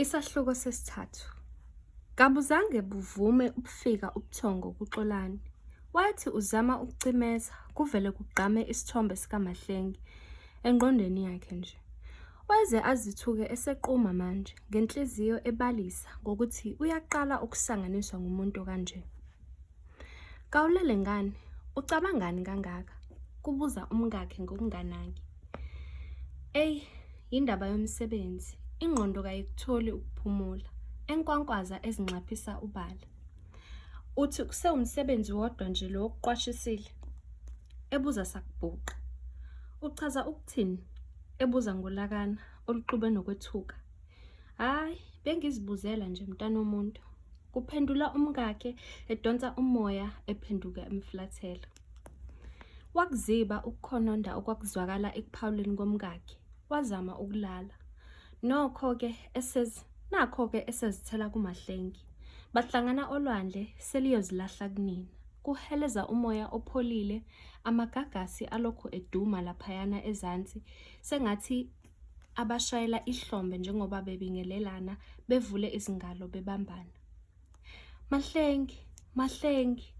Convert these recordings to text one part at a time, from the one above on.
Isahluko sesithathu. Kabuzange buvume ukufika ubuthongo kuXolani. Wathi uzama ukucimeza kuvele kugqame isithombe sikaMahlengi engqondweni yakhe nje. Waze azithuke esequma manje ngenhliziyo ebalisa ngokuthi uyaqala ukusanganiswa ngumuntu kanje. Kawulele ngani? Ucabangani kangaka? Kubuza umkakhe ngokunganaki. Eyi, yindaba yomsebenzi. Ingqondo kayikutholi ukuphumula. Enkwankwaza ezinxaphisa ubala. Uthi kusewumsebenzi wodwa nje lo okuqwashisile? Ebuza sakubhuqa. Uchaza ukuthini? Ebuza ngolakana oluxube nokwethuka. Hhayi, bengizibuzela nje mntanomuntu. Kuphendula umkakhe edonsa umoya ephenduka emflathela. Wakuziba ukukhononda okwakuzwakala ekuphawuleni komkakhe, wazama ukulala. Nokho-ke esez nakho-ke esezithela kuMahlengi. Bahlangana olwandle seliyozilahla kunina. Kuheleza umoya opholile, amagagasi alokhu eduma laphayana ezansi sengathi abashayela ihlombe njengoba bebingelelana bevule izingalo bebambana. Mahlengi, Mahlengi,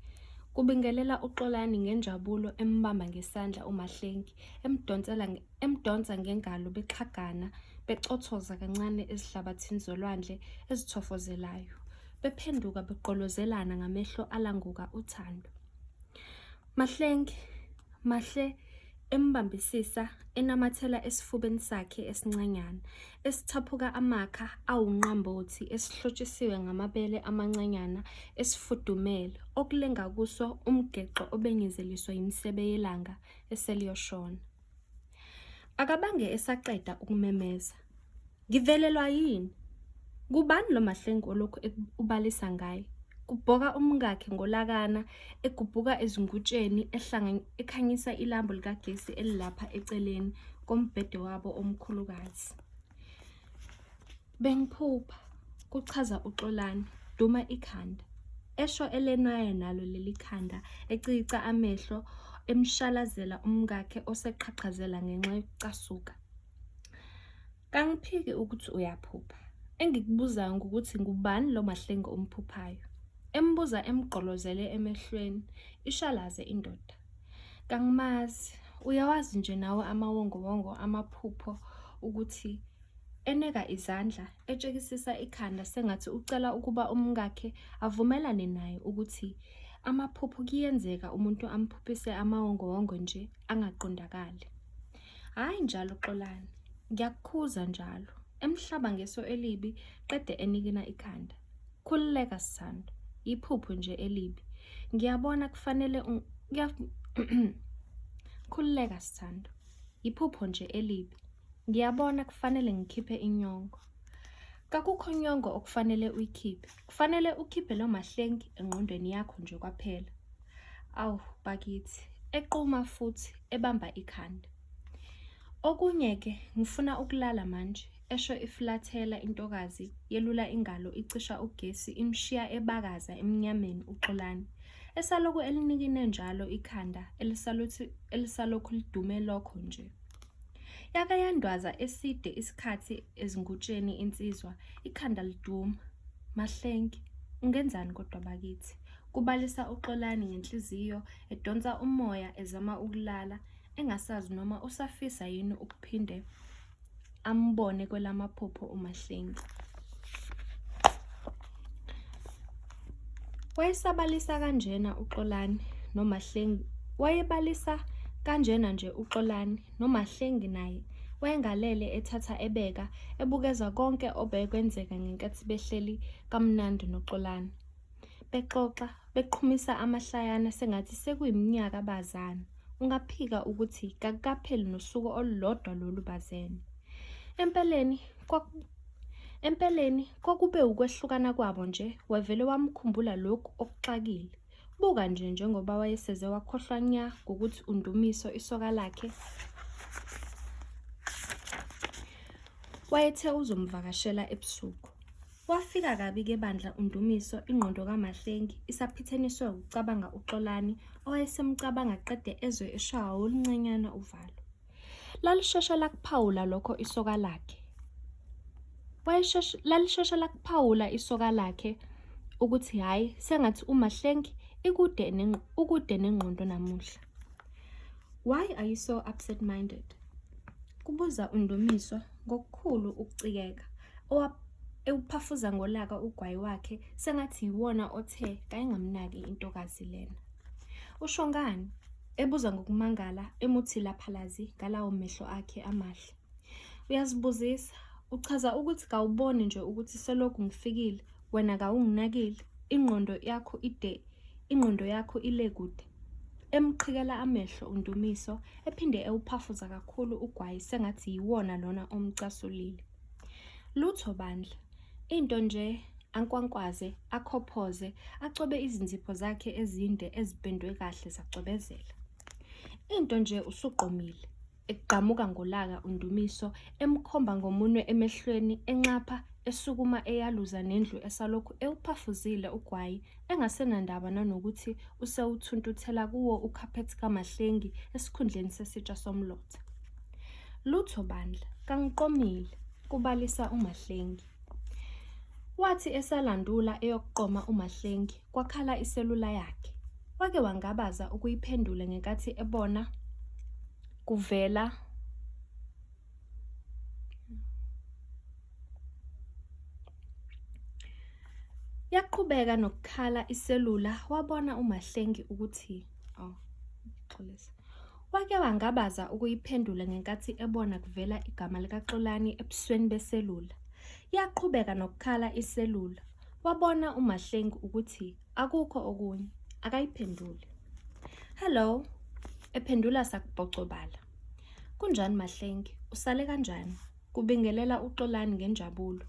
kubingelela uXolani ngenjabulo embamba ngesandla uMahlengi emdonsela emdonsa ngengalo bexhagana becothoza kancane ezihlabathini zolwandle ezithofozelayo bephenduka begqolozelana ngamehlo alanguka uthando. Mahlengi, Mahle embambisisa enamathela esifubeni sakhe esincanyana, esithaphuka amakha awunqambothi esihlotshisiwe ngamabele amancanyana esifudumele, okulenga kuso umgexo obenyezeliswa yimisebe yelanga eseliyoshona. Akabange esaqeda ukumemeza. Ngivelelwa yini? Ngubani lo Mahlengi olokhu ubalisa ngaye? Kubhoka umkakhe ngolakana egubhuka ezingutsheni ekhanyisa ilambu likagesi elilapha eceleni kombhede wabo omkhulukazi. Bengiphupha, kuchaza uXolani, duma ikhanda. Esho elenwaya nalo leli khanda ecikica amehlo emshalazela umkakhe oseqhaqhazela ngenxa yokucasuka. Kangiphiki ukuthi uyaphupha. Engikubuzayo ngukuthi ngubani lo Mahlengi omphuphayo? Embuza emgqolozele emehlweni, ishalaze indoda. Kangimazi. Uyawazi nje nawe amawongowongo amaphupho ukuthi eneka izandla, etshekisisa ikhanda sengathi ucela ukuba umkakhe avumelane naye ukuthi amaphupho kuyenzeka umuntu amphuphise amawongowongo nje angaqondakali. Hhayi njalo Xolani, ngiyakukhuza njalo. Emhlaba ngeso elibi qede enikina ikhanda. Khululeka sithando, iphupho nje elibi. Ngiyabona kufanele Khululeka sithando, iphupho nje elibi. Ngiyabona kufanele ngikhiphe inyongo. Kakukho nyongo okufanele uyikhiphe. Kufanele ukhiphe lo mahlengi engqondweni yakho nje kwaphela. Awu bakithi, equma futhi ebamba ikhanda. Okunye-ke ngifuna ukulala manje, esho ifulathela intokazi yelula ingalo icisha ugesi imshiya ebakaza emnyameni uXolani. Esalokhu elinikine njalo ikhanda elisalokhu lidume lokho nje. Yake yandwaza eside isikhathi ezingutsheni insizwa, ikhanda liduma. Mahlengi, ungenzani kodwa bakithi? Kubalisa uXolani ngenhliziyo edonsa umoya ezama ukulala, engasazi noma usafisa yini ukuphinde ambone kwelamaphupho uMahlengi. Wayesabalisa kanjena uXolani noMahlengi wayebalisa kanjena nje uXolani noMahlengi naye wayengalele ethatha ebeka ebukeza konke obekwenzeka ngenkathi behleli kamnandi noXolani. Bexoxa, beqhumisa amahlayana sengathi sekuyiminyaka bazana. Ungaphika ukuthi kakukapheli nosuku olulodwa lolu bazene. Empeleni Empeleni kwakube ukwehlukana kwabo nje wavele wamkhumbula lokhu okuxakile. Buka nje njengoba wayeseze wakhohlwa nya ngokuthi uNdumiso isoka lakhe wayethe uzomvakashela ebusuku. Wafika kabi ke bandla uNdumiso ingqondo kaMahlengi isaphitheniswe ukucabanga uXolani owayesemcabanga qede ezwe eshawa woluncanyana uvalo. Lalisheshe lakuphawula lokho isoka lakhe. Wayesheshe lalisheshe lakuphawula isoka lakhe ukuthi hhayi sengathi uMahlengi ikude ukude nengqondo namuhla. Why are you so upset minded? Kubuza uNdumiso ngokukhulu ukucikeka ewuphafuza ngolaka ugwayi wakhe sengathi yiwona othe kayingamnaki intokazi lena. Usho ngani? Ebuza ngokumangala emuthi laphalazi ngalawo mehlo akhe amahle. Uyazibuzisa, uchaza ukuthi kawuboni nje ukuthi selokhu ngifikile wena kawunginakile, ingqondo yakho ide, ingqondo yakho ile kude. Emqhikela amehlo uNdumiso ephinde ewuphafuza kakhulu ugwayi sengathi yiwona lona omcasulile. Lutho bandla, into nje ankwankwaze, akhophoze, acobe izinzipho zakhe ezinde ezipendwe kahle zacwebezela. Into nje usuqomile. Egqamuka ngolaka uNdumiso emkhomba ngomunwe emehlweni enxapha esukuma eyaluza nendlu esalokhu ewuphafuzile ugwayi engasenandaba nanokuthi usewuthuntuthela kuwo ukhaphethi kaMahlengi esikhundleni sesitsha somlotha. Lutho bandla, kangiqomile, kubalisa uMahlengi. Wathi esalandula eyokuqoma uMahlengi kwakhala iselula yakhe. Wake wangabaza ukuyiphendula ngenkathi ebona kuvela Yaqhubeka nokukhala iselula wabona uMahlengi ukuthi oh xolisa. Wake wangabaza ukuyiphendula ngenkathi ebona kuvela igama likaXolani ebusweni beselula. Yaqhubeka nokukhala iselula. Wabona uMahlengi ukuthi akukho okunye, akayiphendule. Hello, ephendula sakubhocobala. Kunjani Mahlengi, usale kanjani? Kubingelela uXolani ngenjabulo.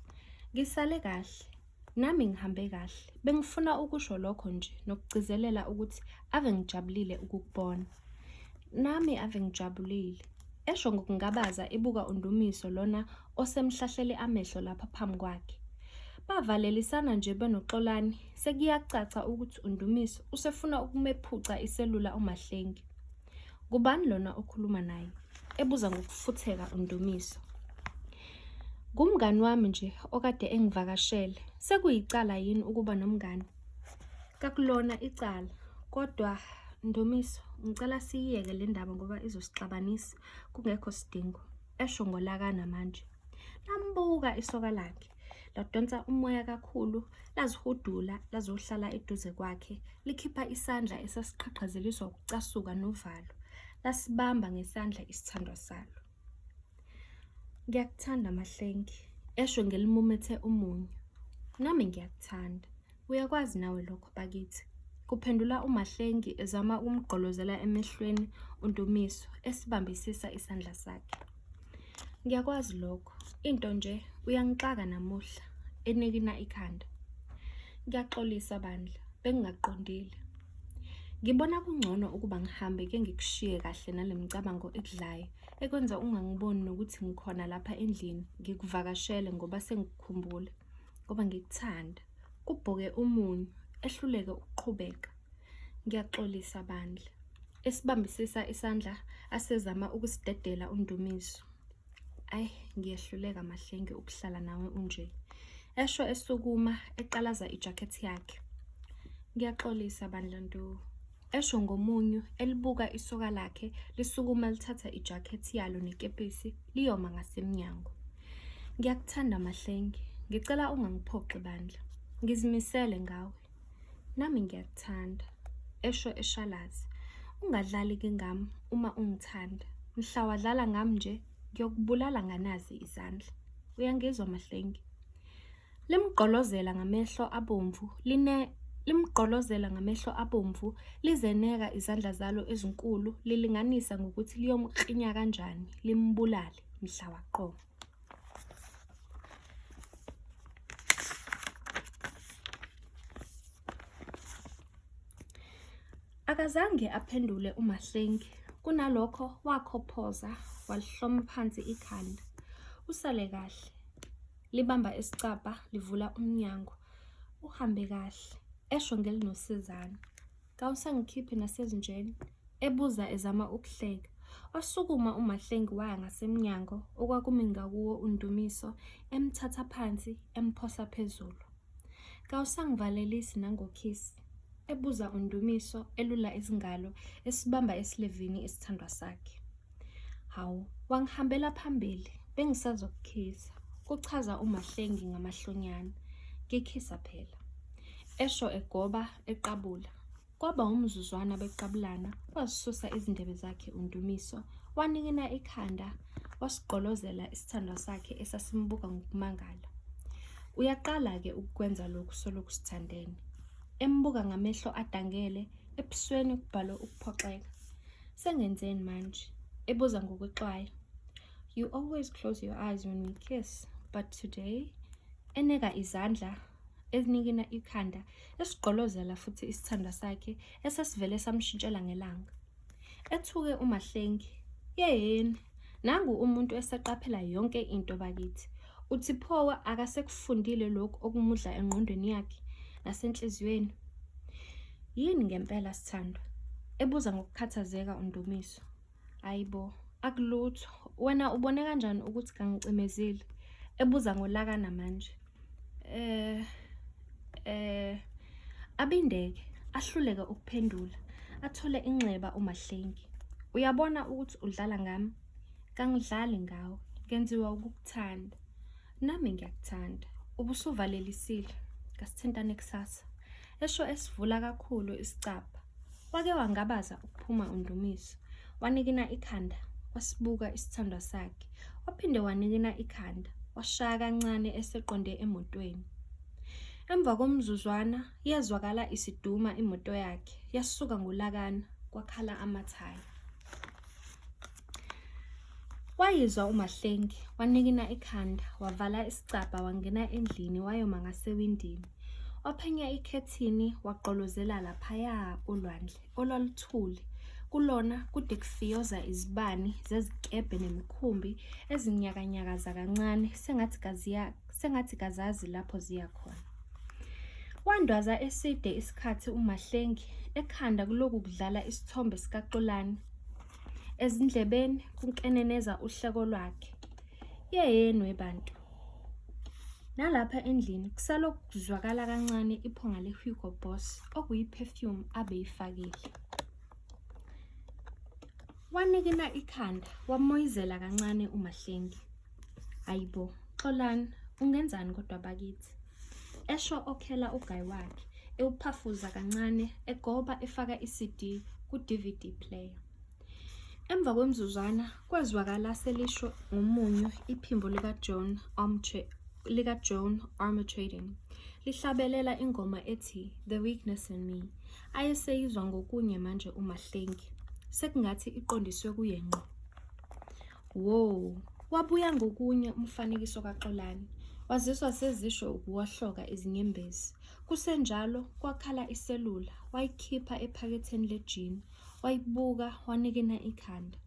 Ngisale kahle. Nami ngihambe kahle. Bengifuna ukusho lokho nje nokugcizelela ukuthi ave ngijabulile ukukubona. Nami ave ngijabulile. Esho ngokungabaza ebuka uNdumiso lona osemhlahlele amehlo lapha phambi kwakhe. Bavalelisana nje benoXolani sekuyacaca ukuthi uNdumiso usefuna ukumephuca iselula uMahlengi. Ngubani lona okhuluma naye? Ebuza ngokufutheka uNdumiso. Ngumngani wami nje okade engivakashele. Sekuyicala yini ukuba nomngani? Kakulona icala, kodwa Ndumiso, ngicela siyiyeke le ndaba ngoba izosixabanisa kungekho sidingo, esho ngolakana manje. Lambuka isoka lakhe, ladonsa umoya kakhulu, lazihudula lazohlala eduze kwakhe, likhipha isandla esasiqhaqhazeliswa ukucasuka novalo, lasibamba ngesandla isithandwa salo. Ngiyakuthanda Mahlengi, esho ngelimumethe umunyu. Nami ngiyakuthanda. Uyakwazi nawe lokho bakithi. Kuphendula uMahlengi ezama ukumgqolozela emehlweni uNdumiso esibambisisa isandla sakhe. Ngiyakwazi lokho. Into nje uyangixaka namuhla, enikina ikhanda. Ngiyaxolisa bandla, bengingaqondile. Ngibona kungcono ukuba ngihambe ke ngikushiye kahle nale micabango ekudlayo ekwenza ungangiboni nokuthi ngikhona lapha endlini ngikuvakashele ngoba sengikukhumbula ngoba ngikuthanda. Kubhoke umunyu ehluleke ukuqhubeka. Ngiyaxolisa bandla. Esibambisisa isandla asezama ukusidedela uNdumiso. Ayi ngiyehluleka Mahlengi ukuhlala nawe unje. Esho esukuma eqalaza ijakhethi yakhe. Ngiyaxolisa bandla Ndu. Esho ngomunyu elibuka isoka lakhe lisukuma lithatha ijakhethi yalo nekepisi liyoma ngasemnyango. Ngiyakuthanda Mahlengi, ngicela ungangiphoxi bandla. Ngizimisele ngawe. Nami ngiyakuthanda, esho eshalaza. Ungadlali ke ngami uma ungithanda. Mhla wadlala ngami nje ngiyokubulala nganazi izandla. Uyangizwa Mahlengi? Limgqolozela ngamehlo abomvu line limgqolozela ngamehlo abomvu lizeneka izandla zalo ezinkulu lilinganisa ngokuthi liyomklinya kanjani limbulale mhla waqoma. Akazange aphendule uMahlengi, kunalokho wakhophoza walihloma phansi ikhanda. Usale kahle. Libamba isicabha livula umnyango. Uhambe kahle, esho ngelinosizana. Kawusangikhiphi nasezinjeni? Ebuza ezama ukuhleka. Wasukuma uMahlengi waya ngasemnyango okwakumi ngakuwo uNdumiso, emthatha phansi emphosa phezulu. Kawusangivalelisi nangokhisi? Ebuza uNdumiso elula izingalo esibamba esilevini isithandwa sakhe. Hawu, wangihambela phambili, bengisazokukhisa, kuchaza uMahlengi ngamahlonyana. Ngikhisa phela. Esho egoba eqabula. Kwaba umzuzwana beqabulana, wazisusa izindebe zakhe uNdumiso, wanikina ikhanda, wasigqolozela isithandwa sakhe esasimbuka ngokumangala. Uyaqala-ke ukukwenza lokhu solokhu sithandene. Embuka ngamehlo adangele, ebusweni kubhalwe ukuphoxeka. Sengenzeni manje? Ebuza ngokwexwaya. You always close your eyes when we kiss, but today... Eneka izandla, enikina ikhanda, esigqolozela futhi isithandwa sakhe esasivele samshintshela ngelanga. Ethuke uMahlengi. Yehheni, nangu umuntu eseqaphela yonke into bakithi. Uthi pho akasekufundile lokhu okumudla engqondweni yakhe nasenhliziyweni? Yini ngempela sithandwa? Ebuza ngokukhathazeka uNdumiso. Hayibo, akulutho. Wena ubone kanjani ukuthi kangicimezile? Ebuza ngolakana manje. Eh eh abindeke, ahluleke ukuphendula, athole inxeba uMahlengi. Uyabona ukuthi udlala ngami? Kangidlali ngawe, ngenziwa ukukuthanda. Nami ngiyakuthanda. Ubusuvalelisile. Kasithintane kusasa. Esho esivula kakhulu isicabha. Wake wangabaza ukuphuma uNdumiso. Wanikina ikhanda, wasibuka isithandwa sakhe. Waphinde wanikina ikhanda, washaya kancane eseqonde emotweni. Emva komzuzwana yezwakala isiduma imoto yakhe, yasuka ngolakana, kwakhala amathayi. Wayizwa uMahlengi, wanikina ikhanda, wavala isicabha wangena endlini wayoma ngasewindini. Waphenya ikhethini wagqolozela laphaya olwandle olwaluthule. Kulona kude kufiyoza izibani zezikebhe nemikhumbi ezinyakanyakaza kancane sengathi kaziya sengathi kazazi lapho ziya khona. Wandwaza eside isikhathi uMahlengi ekhanda kuloku kudlala isithombe sikaXolani. Ezindlebeni kunkeneneza uhleko lwakhe. Yehheni webantu. Nalapha endlini kusalokhu kuzwakala kancane iphunga le-Hugo Boss okuyi-perfume abeyifakile. Wanikina ikhanda wamoyizela kancane uMahlengi. Hayibo, Xolani, ungenzani kodwa bakithi? Esho okhela ugayi wakhe, ewuphafuza kancane, egoba efaka i-CD ku-DVD player. Emva kwemizuzwana kwezwakala selisho ngomunyu iphimbo likaJoan likaJoan Armatrading lihlabelela ingoma ethi The Weakness in Me ayeseyizwa ngokunye manje uMahlengi sekungathi iqondiswe kuye ngqo. Wo, wabuya ngokunye umfanekiso kaXolani. Waziswa sezisho ukuwohloka izinyembezi. Kusenjalo kwakhala iselula, wayikhipha ephaketheni lejini, wayibuka wanikina ikhanda.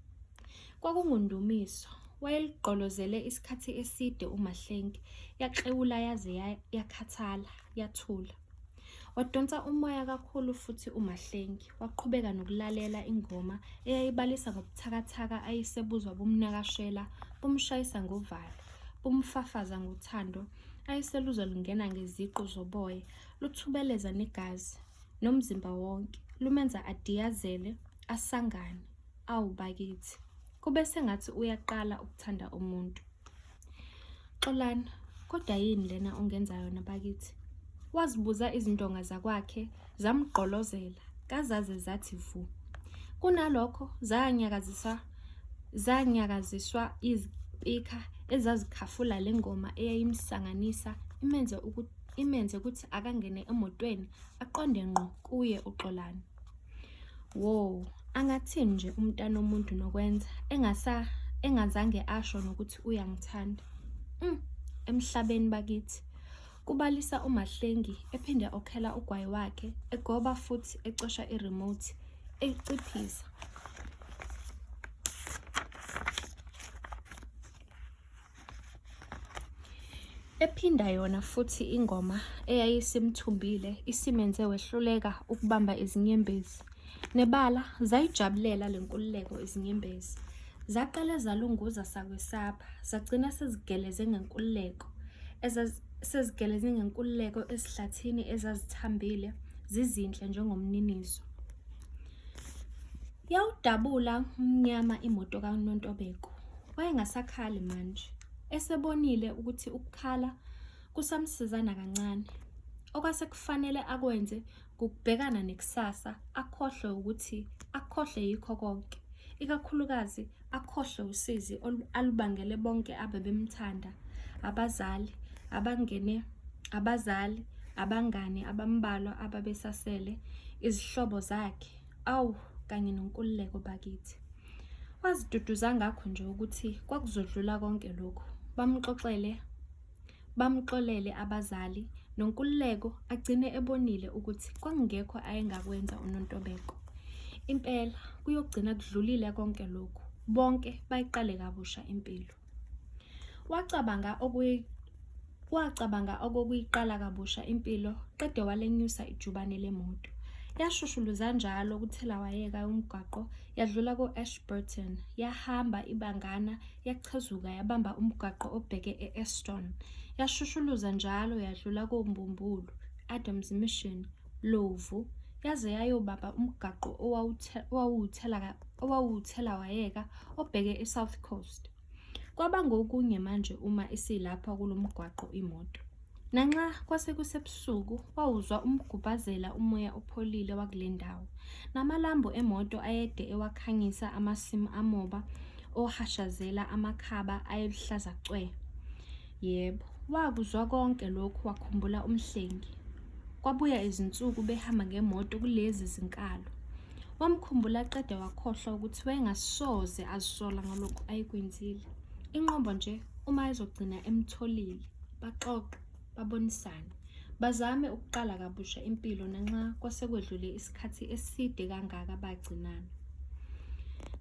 KwakunguNdumiso. Wayeligqolozele isikhathi eside uMahlengi, yaklewula yaze yakhathala, yathula. Wadonsa umoya kakhulu futhi uMahlengi, waqhubeka nokulalela ingoma eyayibalisa ngobuthakathaka ayesebuzwa bumnakashela, bumshayisa ngovalo, bumfafaza ngothando ayeseluzwa lungena ngeziqu zoboya, luthubeleza negazi, nomzimba wonke, lumenza adiyazele, asangane. Awu bakithi, kube sengathi uyaqala ukuthanda umuntu. Xolani, kodwa yini lena ongenza yona bakithi? Wazibuza izindonga zakwakhe zamgqolozela kazaze zathi vu. Kunalokho zanyakazisa zanyakaziswa izipikha ezazikhafula le ngoma eyayimsanganisa imenze ukuthi imenze ukuthi akangene emotweni aqonde ngqo kuye uXolani. Wo, angathini nje umntanomuntu nokwenza engasa engazange asho nokuthi uyangithanda. Emhlabeni bakithi. Kubalisa uMahlengi ephinde okhela ugwayi wakhe egoba futhi ecosha i-remote eyiciphiza. Ephinda yona futhi ingoma eyayisimthumbile isimenze wehluleka ukubamba izinyembezi. Nebala zayijabulela le nkululeko izinyembezi. Zaqale zalunguza sakwesaba, zagcina sezigeleze ngenkululeko. Sezigeleze ngenkululeko ezihlathini ezazithambile, zizinhle njengomninizo. Yawudabula umnyama imoto kaNontobeko. Wayengasakhali manje, esebonile ukuthi ukukhala kusamsiza nakancane. Okwase kufanele akwenze ngukubhekana nekusasa, akhohlwe ukuthi akhohlwe yikho konke, ikakhulukazi akhohlwe usizi alubangele bonke abebemthanda, abazali, abangene, abazali, abangani abambalwa ababesasele, izihlobo zakhe, awu kanye noNkululeko bakithi. Waziduduza ngakho nje ukuthi kwakuzodlula konke lokhu, bamxoxele Bamxolele abazali noNkululeko agcine ebonile ukuthi kwakungekho ayengakwenza uNontobeko. Impela kuyogcina kudlulile konke lokhu, bonke bayiqale kabusha impilo. Wacabanga wacabanga okokuyiqala kabusha impilo qede walenyusa ijubane lemoto. Yashushuluza njalo kuthelawayeka umgwaqo yadlula ko-Ashburton yahamba ibangana Yachezuka yabamba umgwaqo obheke e-Eston. Yashushuluza njalo yadlula koMbumbulu, Adams Mission, Lovu, yaze yayobamba umgaqo owawuwuthelawayeka obheke eSouth Coast. Kwaba ngokunye manje uma isilapha kulo mgwaqo imoto. Nanxa kwase kusebusuku, wawuzwa umgubhazela umoya opholile wakule ndawo. Namalambu emoto ayede ewakhanyisa amasimu amoba ohashazela amakhaba ayeluhlaza cwe. Yebo, wakuzwa konke lokhu wakhumbula uMhlengi. Kwabuya izinsuku behamba ngemoto kulezi zinkalo. Wamkhumbula qede wakhohlwa ukuthi wayengasoze azisola ngalokhu ayekwenzile. Inqobo nje uma ezogcina emtholile. Baxoxe, babonisane, bazame ukuqala kabusha impilo nanxa kwasekwedlule isikhathi eside kangaka bagcinana.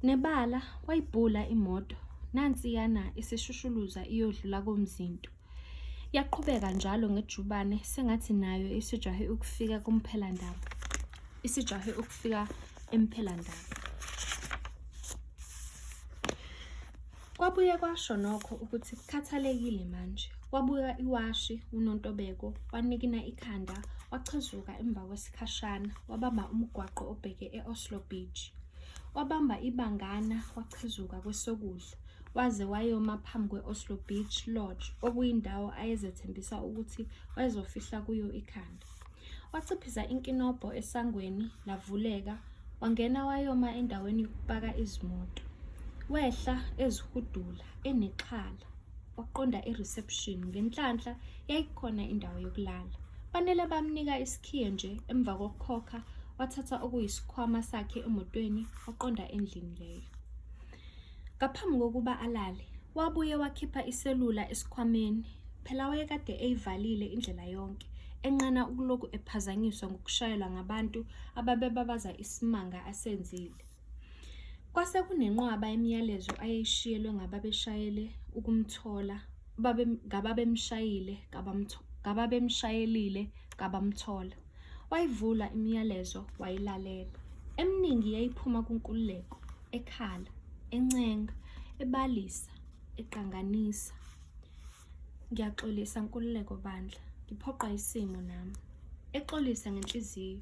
Nebala wayibhula imoto, nansiyana isishushuluza iyodlula koMzinto. Yaqhubeka njalo ngejubane sengathi nayo isijahe ukufika kumphelandaba. Isijahe ukufika emphelandaba. Kwabuye kwasho nokho ukuthi kukhathalekile manje. Wabuka iwashi uNontobeko, wanikina ikhanda, wachezuka emva kwesikhashana, wabamba umgwaqo obheke e-Oslo Beach. Wabamba ibangana wachezuka kwesokudla, waze wayoma phambi kwe-Oslo Beach Lodge okuyindawo ayezethembisa ukuthi wayezofihla kuyo ikhanda. Waciphiza inkinobho esangweni lavuleka, wangena wayoma endaweni yokupaka izimoto. Wehla ezihudula, enexhala, waqonda e-reception. Ngenhlanhla yayikhona indawo yokulala. Banele bamnika isikhiye nje emva kokukhokha, wathatha okuyisikhwama sakhe emotweni waqonda endlini leyo. Ngaphambi kokuba alale, wabuye wakhipha iselula esikhwameni. Phela wayekade eyivalile indlela yonke, enqena ukulokhu ephazanyiswa ngokushayelwa ngabantu ababebabaza isimanga asenzile. Kwase kunenqwaba yemiyalezo ayeyishiyelwe ngababeshayele ukumthola, ngababemshayile, ngababemshayelile kabamthola. Wayivula imiyalezo wayilalela. Eminingi yayiphuma kuNkululeko, ekhala, encenga, ebalisa, eqanganisa. Ngiyaxolisa Nkululeko bandla, ngiphoqwa isimo nami. Exolisa ngenhliziyo,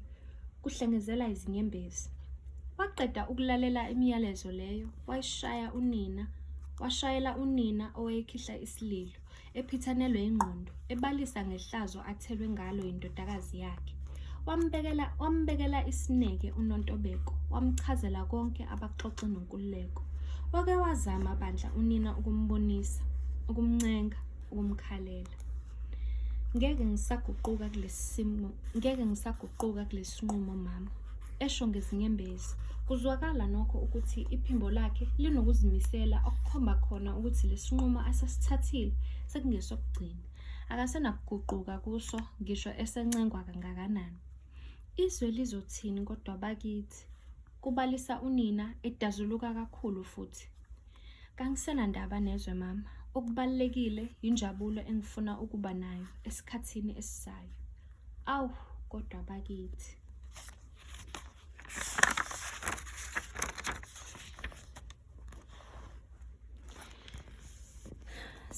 kuhlengezela izinyembezi. Waqeda ukulalela imiyalezo leyo, wayishaya unina, washayela unina owayekhihla isililo, ephithanelwe ingqondo, ebalisa ngehlazo athelwe ngalo yindodakazi yakhe. Wambekela, wambekela isineke uNontobeko, wamchazela konke abaxoxe noNkululeko. Wake wazama bandla unina ukumbonisa, ukumncenga, ukumkhalela. Ngeke ngisaguquka kulesi simo, ngeke ngisaguquka kulesi nqumo mama, esho ngezinyembezi. Kuzwakala nokho ukuthi iphimbo lakhe linokuzimisela okukhomba khona ukuthi lesinqumo asesithathile sekungesokugcina. Akasenakuguquka kuso ngisho esencengwa kangakanani. Izwe lizothini kodwa bakithi? Kubalisa unina edazuluka kakhulu futhi. Kangisenandaba nezwe mama, okubalulekile yinjabulo engifuna ukuba nayo esikhathini esizayo. Awu kodwa bakithi.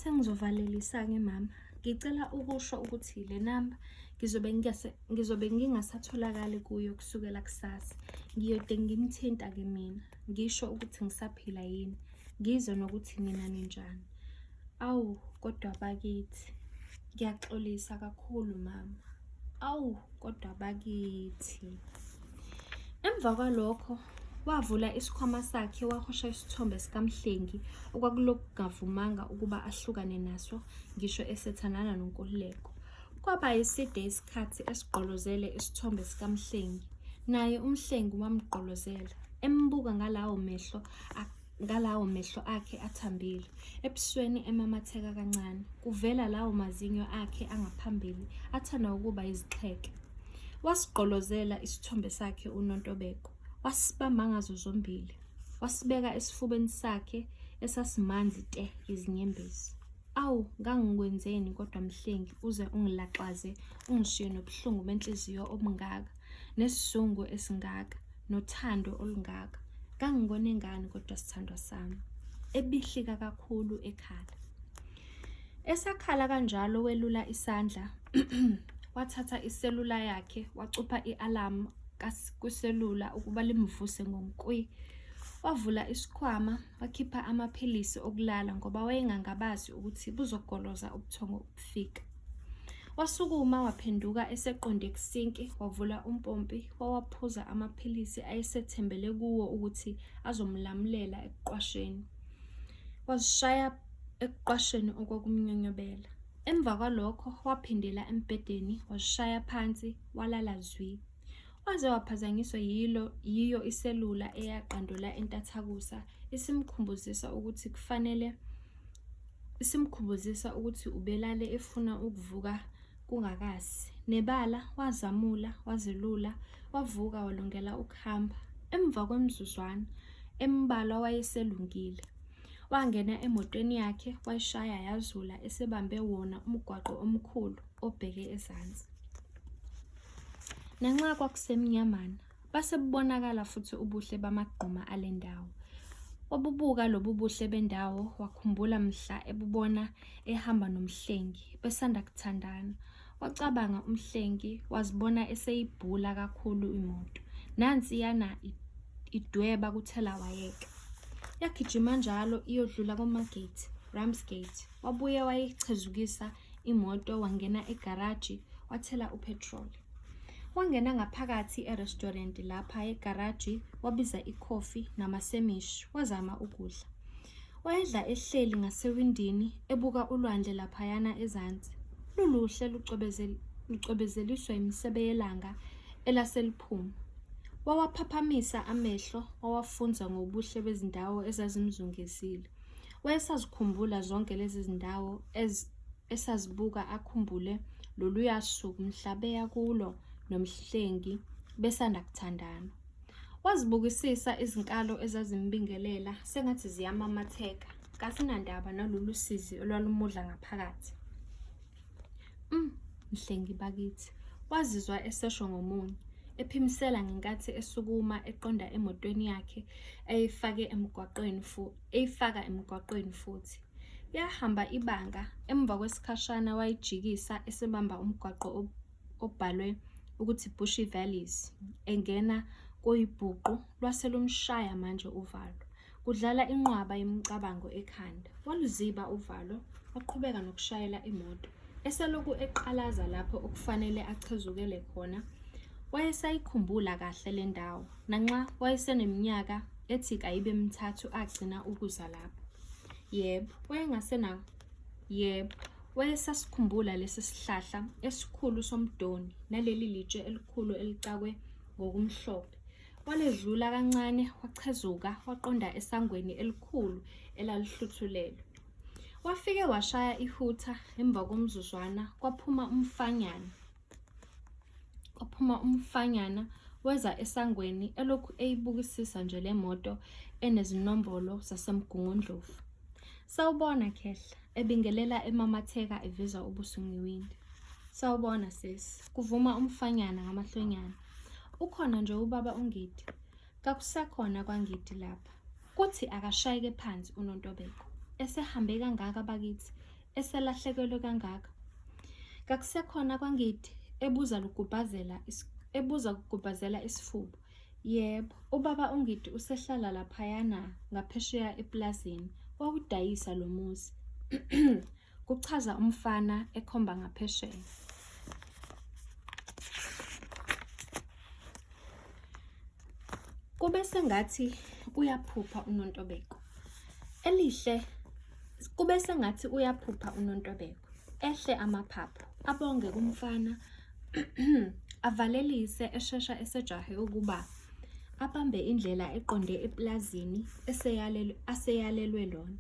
Sengizovalelisa-ke mama, ngicela ukusho ukuthi le namba ngizobe ngizobe ngingasatholakali kuyo kusukela kusasa. Ngiyode nginithinta-ke mina, ngisho ukuthi ngisaphila yini, ngizwe nokuthi nina ninjani. Awu kodwa bakithi, ngiyaxolisa kakhulu mama. Awu kodwa bakithi. Emva kwalokho wavula isikhwama sakhe wahosha isithombe sikaMhlengi okwakulokhu kungavumanga ukuba ahlukane naso ngisho esethandana noNkululeko. Kwaba yiside isikhathi esigqolozele isithombe sikaMhlengi, naye uMhlengi wamgqolozela, embuka ngalawo mehlo ngalawo mehlo akhe athambile, ebusweni emamatheka kancane, kuvela lawo mazinyo akhe angaphambili athanda ukuba yizixheke. Wasigqolozela isithombe sakhe uNontobeko, wasibamba ngazo zombili, wasibeka esifubeni sakhe esasimanzi te izinyembezi. Awu, ngangikwenzeni kodwa Mhlengi uze ungilaxaze ungishiye nobuhlungu benhliziyo obungaka, nesizungu esingaka, nothando olungaka. Ngangikone ngani kodwa sithandwa sami? Ebihlika kakhulu ekhala. Esakhala kanjalo welula isandla wathatha iselula yakhe wacupha i-alamu kwiselula ukuba limvuse ngonkwi. Wavula isikhwama wakhipha amaphilisi okulala ngoba wayengangabazi ukuthi buzogoloza ubuthongo ukufika. Wasukuma waphenduka eseqonde kusinki wavula umpompi wawaphuza amaphilisi ayesethembele kuwo ukuthi azomlamulela ekuqwasheni. Wazishaya ekuqwasheni okwakumnyonyobela. Emva kwalokho waphindela embhedeni wazishaya phansi walala zwi. Waze waphazanyiswa yilo yiyo iselula eyaqandula entathakusa isimkhumbuzisa ukuthi kufanele isimkhumbuzisa ukuthi ubelale efuna ukuvuka kungakasi. Nebala wazamula wazelula wavuka walungela ukuhamba. Emva kwemizuzwana embalwa wayeselungile. Wangena emotweni yakhe wayishaya yazula esebambe wona umgwaqo omkhulu obheke ezansi. Nanxa kwakusemnyamana, base bubonakala futhi ubuhle bamagquma ale ndawo. Wabubuka lobu buhle bendawo wakhumbula mhla ebubona ehamba noMhlengi besanda kuthandana. Wacabanga uMhlengi wazibona eseyibhula kakhulu imoto. Nansiyana idweba kuthelawayeka. Yagijima njalo iyodlula koMargate, Ramsgate. Wabuye wayichezukisa imoto wangena egaraji wathela uphethroli. Wangena ngaphakathi erestorenti lapha egaraji wabiza ikhofi namasemishi wazama ukudla. Wayedla ehleli ngasewindini ebuka ulwandle laphayana ezansi. Luluhle lucwebezeliswa imisebe yelanga elaseliphuma. Wawaphaphamisa amehlo wawafunza ngobuhle bezindawo ezazimzungezile. Wayesazikhumbula zonke lezi zindawo esazibuka akhumbule loluya suku mhla beya kulo noMhlengi besanda kuthandana. Wazibukisisa izinkalo ezazimbingelela sengathi ziyamamatheka, kasinandaba nalolu sizi olwalumudla ngaphakathi. Mhlengi bakithi, wazizwa esesho ngomunye, ephimisela ngenkathi esukuma eqonda emotweni yakhe eyifake emgwaqweni eyifaka emgwaqweni futhi. Yahamba ibanga, emva kwesikhashana wayijikisa esebamba umgwaqo obhalwe ukuthi Bushy Valleys engena koyibhuqu lwase lumshaya manje uvalo. Kudlala inqwaba yemicabango ekhanda. Waluziba uvalo waqhubeka nokushayela imoto. Eselokhu eqalaza lapho okufanele achezukele khona, wayesayikhumbula kahle le ndawo nanxa wayeseneminyaka ethi kayibe mithathu agcina ukuza lapho. Yebo, wayengasena yebo, wayesasikhumbula lesi sihlahla esikhulu somdoni naleli litshe elikhulu elicakwe ngokumhlophe. Waledlula kancane wachezuka waqonda esangweni elikhulu elalihluthulelwe. Wafike washaya ihutha emva komzuzwana kwaphuma umfanyana. Kwaphuma umfanyana weza esangweni elokhu eyibukisisa nje le moto enezinombolo zaseMgungundlovu. Sawubona khehla, ebingelela emamatheka eveza ubuso ngewindi. Sawubona sisi, kuvuma umfanyana ngamahlonyana. Ukhona nje ubaba uNgidi? Kakusekhona kwaNgidi lapha. Kuthi akashayeke phansi uNontobeko. Esehambe kangaka bakithi. Eselahlekelwe kangaka? Kakusekhona kwaNgidi? Ebuza lugubhazela ebuza kugubhazela isifuba. Yebo, ubaba uNgidi usehlala laphayana ngaphesheya epulazini. Wawudayisa lo muzi. Kuchaza umfana ekhomba ngaphesheya. Kube sengathi uyaphupha uNontobeko. Elihle kube sengathi uyaphupha uNontobeko. Ehle amaphaphu, abonge kumfana avalelise eshesha esejahe ukuba abambe indlela eqonde epulazini aseyalelwe lona.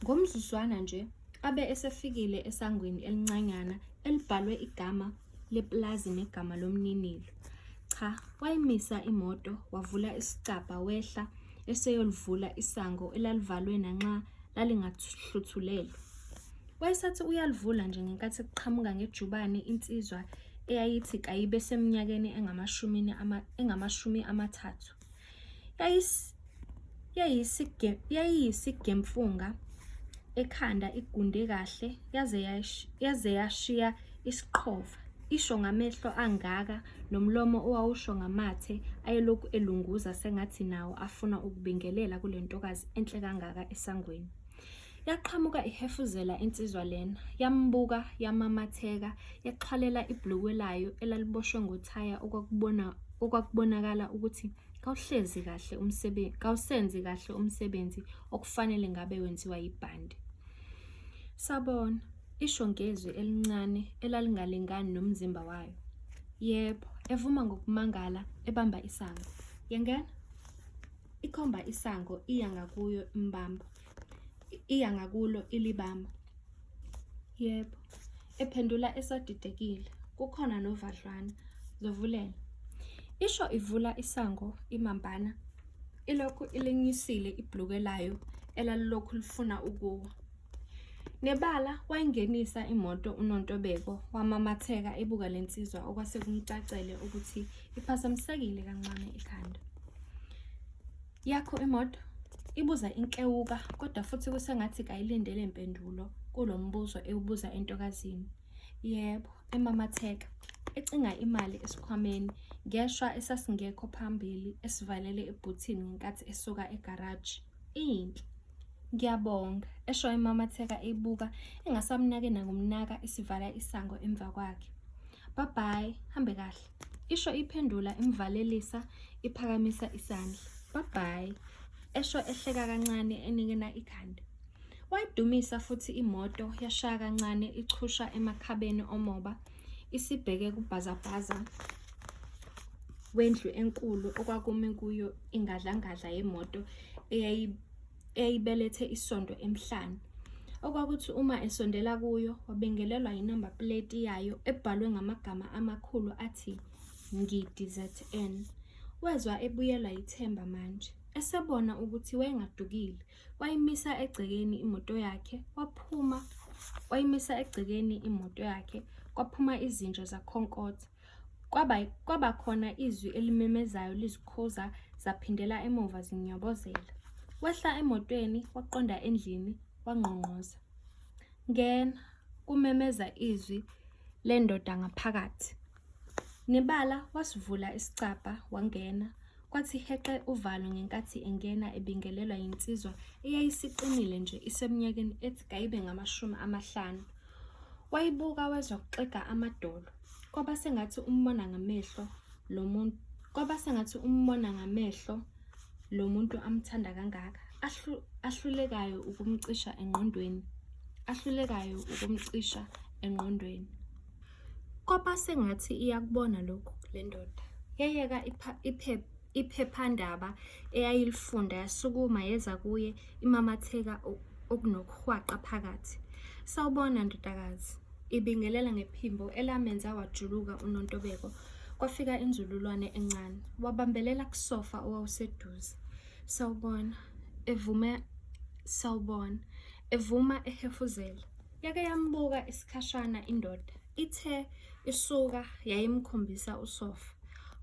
Ngomzuzwana nje abe esefikile esangweni elincanyana elibhalwe igama lepulazi negama lomninilo. Cha, wayimisa imoto, wavula isicabha wehla eseyolivula isango elalivalwe nanxa lalingahluthulelwe. Wayesathi uyalivula nje ngenkathi kuqhamuka ngejubane insizwa eyayithi kayibe seminyakeni engamashumi 30. Yayiyisigemfunga ekhanda igunde kahle yaze yashiya isiqhova, isho ngamehlo angaka nomlomo owawusho ngamathe ayelokhu elunguza sengathi nawo afuna ukubingelela kule ntokazi enhle kangaka esangweni. Yaqhamuka ihefuzela insizwa lena, yambuka yamamatheka, yaxhwalela ibhulukwe layo elaliboshwe ngothaya okwakubonakala ukuthi kawuhlezi kahle umsebenzi kawusenzi kahle umsebenzi okufanele ngabe wenziwa yibhande. Sabona, isho ngezwi elincane elalingalingani nomzimba wayo. Yebo, evuma ngokumangala ebamba isango. Yangena? Ikhomba isango iya ngakuyo imbamba. Iya ngakulo ilibamba. Yebo, ephendula esadidekile. Kukhona novadlwana. Zovulela. Isho ivula isango imambana. Ilokhu ilinyusile ibhulukwe layo elalilokhu lifuna ukuwa. Nebala wayingenisa imoto uNontobeko wamamatheka ebuka le nsizwa okwase kumcacele ukuthi iphazamisekile kancane ekhanda. Yakho imoto? Ibuza inkewuka kodwa futhi kusengathi kayilindele mpendulo kulo mbuzo ewubuza entokazini. Yebo, emamatheka, ecinga imali esikhwameni ngeshwa esasingekho phambili esivalele ebhuthini ngenkathi esuka egaraji. Inhle. Ngiyabonga, esho emamatheka eyibuka engasamnake nakumnaka isivala isango emva kwakhe. Bye bye, hambe kahle. Isho iphendula imvalelisa iphakamisa isandla. Bye bye, esho ehleka kancane enikina ikhanda. Wayidumisa futhi imoto yashaya kancane ichusha emakhabeni omoba isibheke kubhazabhaza wendlu enkulu okwakumi kuyo ingadlangadla yemoto eyayibelethe isondo emhlane. Okwakuthi uma esondela kuyo wabingelelwa yinamba pleti yayo ebhalwe ngamagama amakhulu athi Ngidi ZN. Wezwa ebuyelwa yithemba manje, esebona ukuthi wayengadukile. Wayimisa egcekeni imoto yakhe, waphuma wayimisa egcekeni imoto yakhe, kwaphuma izinja zakhonkotha. Kwaba kwaba khona izwi elimemezayo lizikhuza zaphindela emuva zinyobozela. Wehla emotweni waqonda endlini wangqongqoza. Ngena, kumemeza izwi lendoda ngaphakathi. Nebala wasivula isicabha wangena. Kwathi heqe uvalo ngenkathi engena ebingelelwa yinsizwa eyayisiqinile nje iseminyakeni ethi kayibe ngamashumi 50. Wayibuka wezwa kuxega amadolo. Kwaba sengathi umbona ngamehlo lo muntu kwaba sengathi umbona ngamehlo lo muntu amthanda kangaka ahlulekayo ukumcisha engqondweni ahlulekayo ukumcisha engqondweni. Kwaba sengathi iyakubona lokhu le ndoda. Yayeka iphephandaba eyayilifunda yasukuma yeza kuye imamatheka okunokuhwaqa phakathi. Sawubona ndodakazi, ibingelela ngephimbo elamenza wajuluka uNontobeko. Kwafika inzululwane encane. Wabambelela kusofa owawuseduze. Sawubona, evume sawubona, evuma ehefuzela. Yake yambuka isikhashana indoda. Ithe isuka yayimkhombisa usofa.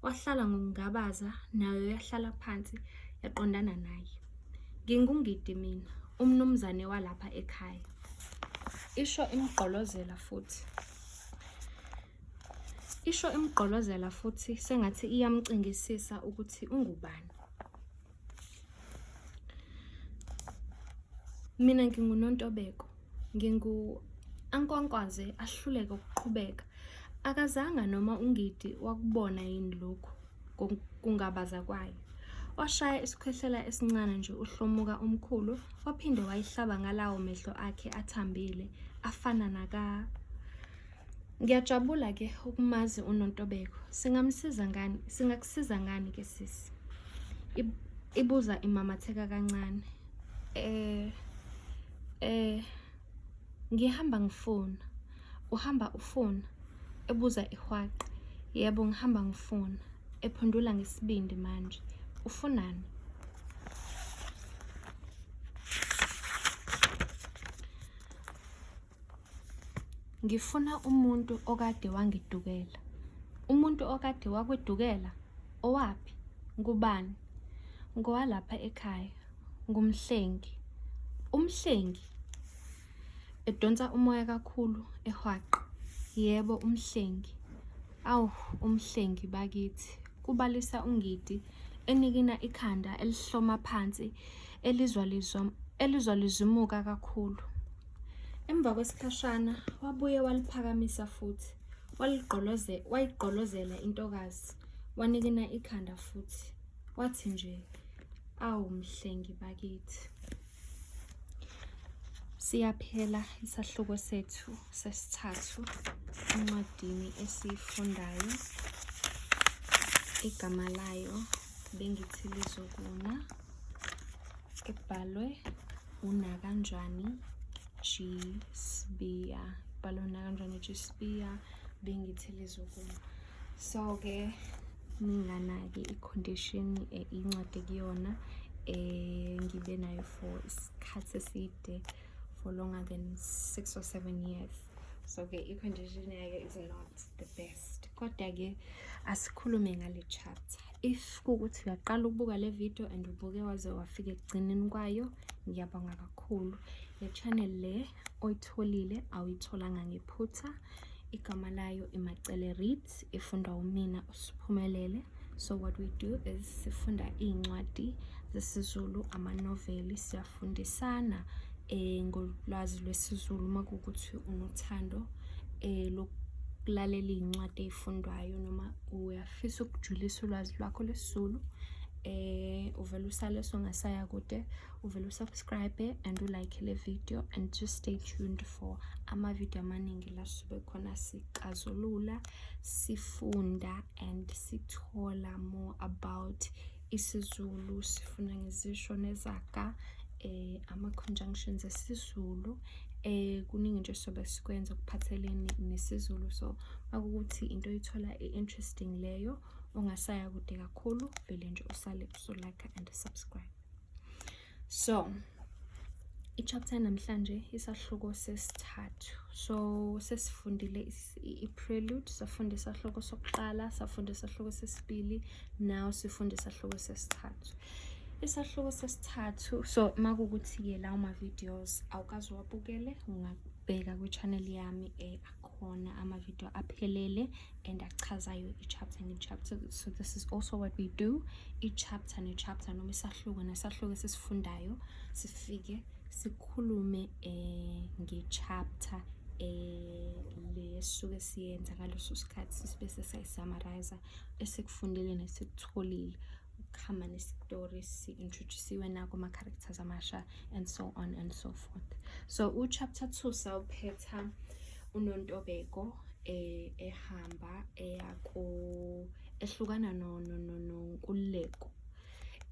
Wahlala ngokungabaza nayo yahlala phansi yaqondana naye. NginguNgidi mina, umnumzane walapha ekhaya. Isho imgqolozela futhi. Isho imgqolozela futhi sengathi iyamcingisisa ukuthi ungubani. Mina nginguNontobeko. Ngingu ankwankwaze ahluleke ukuqhubeka. Akazanga noma uNgidi wakubona yini lokhu kungabaza kwayo. Washaya isikhwehlela esincane nje uHlomuka omkhulu waphinde wayihlaba ngalawo mehlo akhe athambile afana naka Ngiyajabula ke ukumazi uNontobeko. Singamsiza ngani? Singakusiza ngani ke sisi? Ibuza imamatheka kancane. Eh eh ngihamba ngifuna. Uhamba ufuna? Ebuza ihwaqa. Yebo ngihamba ngifuna. Ephendula ngesibindi manje. Ufunani? Ngifuna umuntu okade wangidukela. Umuntu okade wakwedukela? Owaphi? Ngubani? Ngowalapha ekhaya. Ngumhlengi. Umhlengi? Edonsa umoya kakhulu ehwaqa. Yebo, umhlengi. Awu, umhlengi bakithi, kubalisa uNgidi enikina ikhanda elihloma phansi elizwa elizwa lizimuka kakhulu. Emva kwesikhashana wabuye waliphakamisa futhi waligqoloze wayigqolozela intokazi wanikina ikhanda futhi wathi nje awu mhlengi bakithi. Siyaphela isahluko sethu sesithathu encwadini esiyifundayo. Igama layo bengithi lizokuna ebhalwe uNakanjani G Sibiya. Ibhalwe uNakanjani G Sibiya bengithi lizokuna. So-ke ninganaki i-condition eh, incwadi kuyona eh ngibe nayo for isikhathi eside for longer than 6 or 7 years so ke i-condition yayo is not the best kodwa-ke asikhulume ngale chapter if kuwukuthi uyaqala ukubuka le video and ubuke waze wafika ekugcineni kwayo ngiyabonga kakhulu le channel le oyitholile awuyitholanga ngephutha igama layo iMacele Reads ifundwa umina uSiphumelele so what we do is sifunda iy'ncwadi zesiZulu amanoveli siyafundisana eh ngolwazi lwesiZulu uma kuwukuthi unothando eh lokulalela iy'ncwadi ey'fundwayo noma uyafisa ukujulisa ulwazi lwakho lwesiZulu eh uvele usale songasaya kude uvele usubscribe and ulike le video and just stay tuned for ama-video amaningi la sizobe khona sixazulula sifunda and sithola more about isiZulu sifunda ngezisho nezaga eh ama-conjunctions esiZulu eh kuningi nje sobe sikwenza kuphathelene nesiZulu so makukuthi into oyithola i-interesting leyo ungasaya kude kakhulu vele nje usale usulike and subscribe So, i-chapter namhlanje isahluko sesithathu. So, sesifundile i-prelude, safunda isahluko sokuqala, safunda isahluko sesibili, now sifunda isahluko sesithathu. Isahluko sesithathu, so makuwukuthi-ke lawo ma-videos awukaze uwabukele, ungabheka kwi-channel yami eh, akhona ama-video aphelele and achazayo i-chapter nge-chapter. So this is also what we do, i-chapter ne-chapter noma isahluko nesahluko esisifundayo sifike sikhulume eh nge-chapter eh lesuke siyenza ngaleso sikhathi sibe sesiyayi-summarize esikufundile nesikutholile ukuhamba nesitori si-introduce-iwe nako ama-characters amasha and so on and so forth. So u-chapter 2 sawuphetha uNontobeko eh ehamba eya ku ehlukana no no no noNkululeko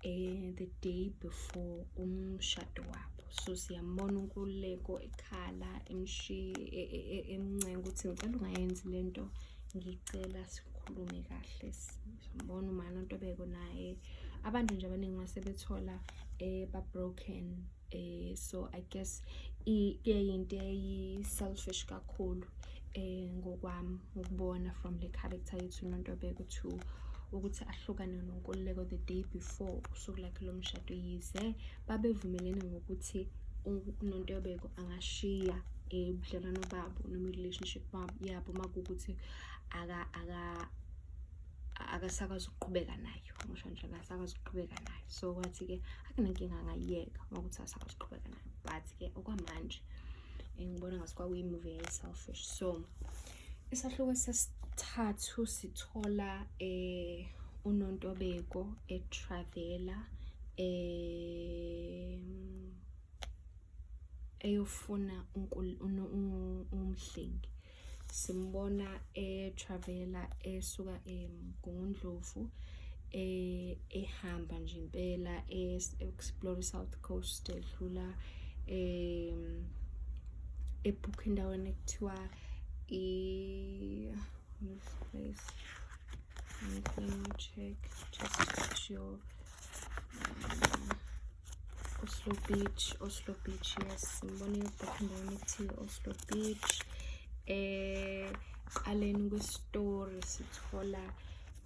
eh the day before umshado wabo. So siyambona uNkululeko ekhala emshiye e, e, e, emncenga ukuthi ngicela ungayenzi lento ngicela sikhulume kahle. Siyambona umama Nontobeko naye abantu nje abaningi mase bethola eh ba broken eh so I guess kuyinto eyi-selfish kakhulu eh ngokwami ukubona from le character yethu Nontobeko to ukuthi ahlukane noNkululeko the day before usuku lakhe lomshado yize babevumelene ngokuthi uNontobeko angashiya ubudlelwano babo noma i-relationship yabo uma kuwukuthi akasakwazi ukuqhubeka nayo, ngisho nje akasakwazi ukuqhubeka nayo. So wathi-ke akunankinga, angayiyeka uma kuthi akasakwazi ukuqhubeka nayo, but-ke okwamanje ngibona ngathi kwakuyi-move eyayi-selfish. So isahluko sesithathu sithola uNontobeko e-travela eyofuna uMhlengi. Simbona e-travela esuka eMgungundlovu, ehamba nje impela e-explore i-South Coast, edlula ebhukha endaweni ekuthiwa this place, let me check just to be sure, Oslo Beach, Oslo Beach, yes. Simbona eyobhukha endaweni ekuthiwa Oslo Beach. Qaleni kwe-story sithola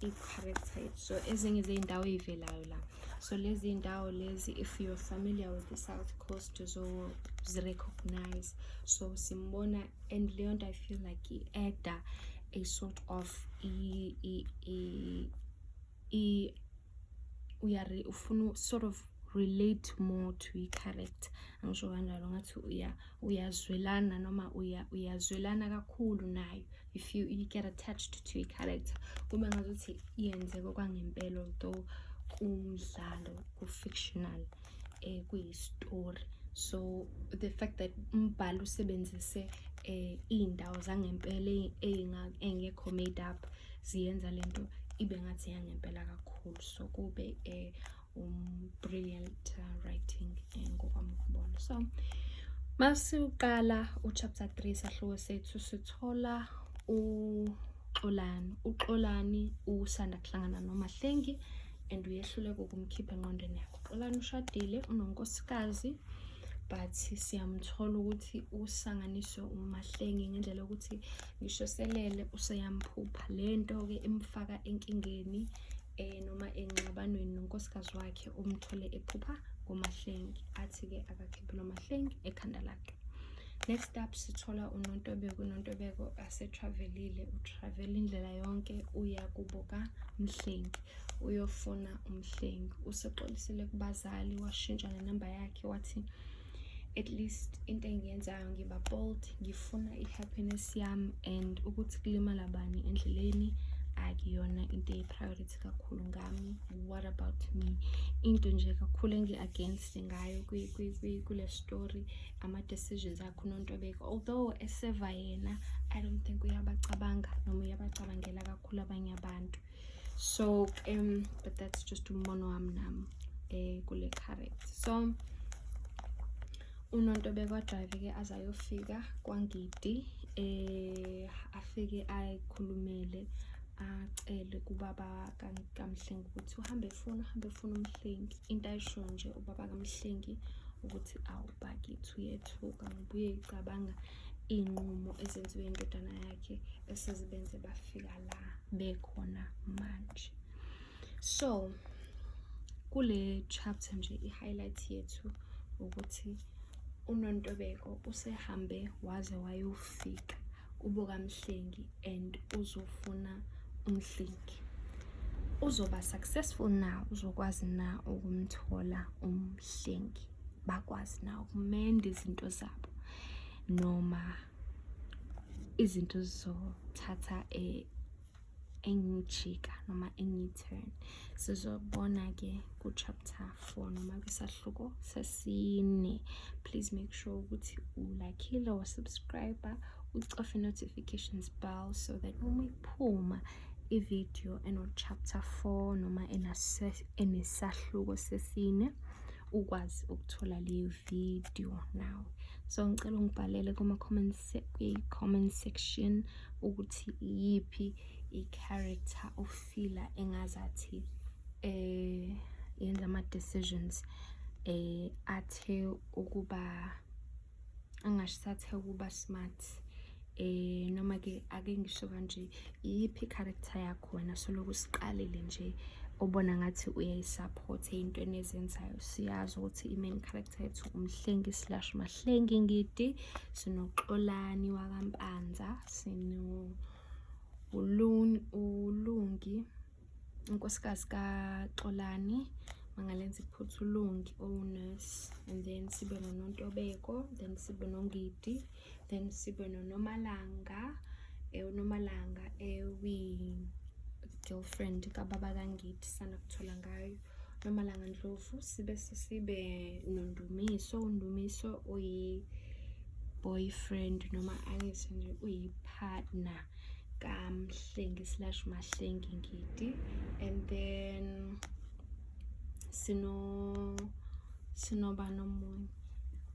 i-character yethu. So ezinye zey'ndawo ey'velayo la, so lezi iy'ndawo lezi, if you're familiar with the South Coast, uzozi-recognize. So simbona, and leyo nto I feel like i-adda a sort of i ufuna sort of relate more to i-character, angisho kanjalo, ngathi uyazwelana noma uyazwelana kakhulu nayo. If you get attached to i-character, kube ngazuthi iyenzeka okwangempela, although kumdlalo, ku-fictional, kuyi-story. So the fact that umbhali usebenzise iy'ndawo zangempela ey'ngekho made up, ziyenza lento ibe ngathi yangempela kakhulu. So kube brilliant writing ngokwami ukubona. So masiqala u-chapter 3, sahluko sethu, sithola uXolani. UXolani usanda kuhlangana noMahlengi and uyehluleka ukumkhipha engqondweni yakhe. UXolani ushadile, unonkosikazi, but siyamthola ukuthi usanganiswe uMahlengi ngendlela yokuthi ngisho selele useyamphupha. Le nto-ke imfaka enkingeni noma engxabanweni nonkosikazi wakhe omthole ephupha ngoMahlengi, athi-ke akakhiphe noMahlengi ekhanda lakhe. Next up sithola uNontobeko. UNontobeko ase-travelile, u-travel indlela yonke uya kubo kaMhlengi, uyofuna uMhlengi. Usexolisile kubazali, washintsha nenamba yakhe, wathi at least into engiyenzayo ngiba bold, ngifuna i-happiness yami and ukuthi kulimala bani endleleni akuyona into eyi-priority kakhulu ngami. What about me? Into nje kakhulu engi-against ngayo kule story, ama-decisions akhe uNontobeko. Although eseva yena, I don't think uyabacabanga noma uyabacabangela kakhulu abanye abantu. So but that's just umbono wami nami kule character. So uNontobeko a-drive-ke aze ayofika kwaNgidi, afike ayikhulumele, acele kubaba kaMhlengi ukuthi uhambe efuna uMhlengi. Into ayishoyo nje ubaba kaMhlengi ukuthi awu bakithi, uyethuka ngoba uyeyicabanga iy'nqumo ezenziwe indodana yakhe esezibenze bafika la bekhona manje. So kule chapter nje i-highlight yethu ukuthi uNontobeko usehambe waze wayofika kubo kaMhlengi and uzofuna uMhlengi. Uzoba successful na? Uzokwazi na ukumthola uMhlengi, bakwazi na ukumenda izinto zabo, noma izinto zizothatha engijika noma engi-turn? Sizobona-ke ku-chapter 4 noma kwisahluko sesine. Please make sure ukuthi u-like-ile, wa-subscribe, ucofe notifications bell so that uma iphuma i-video eno-chapter 4 noma enesahluko sesine, ukwazi ukuthola leyo video now. So ngicela ungibhalele kuma-comment kwi-comment section ukuthi iyiphi i-character o-feela engazathi yenza ama-decisions athe ukuba angasathe ukuba smart, noma ke ake ngisho kanje, iyiphi i-character yakho wena soloku siqalile nje. obona ngathi uyayi-support ey'ntweni ezenzayo. Siyazi ukuthi i-main character yethu uMhlengi slash Mahlengi Ngidi, sinoXolani wakaMpanza, sino uLungi unkosikazi kaXolani mangalenza iphutha uLungi owunurse, and then sibe noNontobeko, then sibe noNgidi, then sibe noNomalanga, uNomalanga ewi-girlfriend kababa kaNgidi sana kuthola ngayo Nomalanga Ndlovu, sibe sibe noNdumiso, uNdumiso uyi-boyfriend noma angithi nje uyi-partner kaMhlengi slash Mahlengi Ngidi, and then sinoba nomunye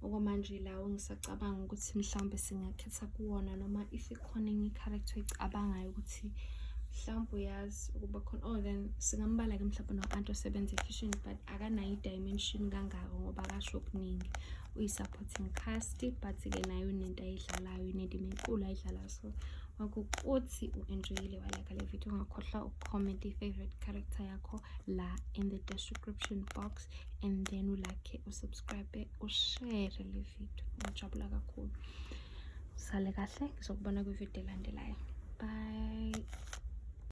okwamanje lawo ngisacabanga ukuthi mhlawumbe singakhetha kuwona, noma if ikhona enye i-character oyicabangayo ukuthi mhlawumbe uyazi ukuba khona. Oh, then singambala-ke mhlawumbe no-anti osebenza ekhishini, but akanayo i-dimension kangako ngoba akasho okuningi, uyi-supporting cast, but-ke naye unento ayidlalayo, unendima enkulu ayidlalayo. So wakukuthi u-enjoyile, wa-like le video, ungakhohlwa uku-comment i-favorite character yakho la in the description box, and then u-like, u-subscribe, u-share le video. Ngijabula kakhulu. Sale kahle, ngizokubona kwividiyo elandelayo. Bye.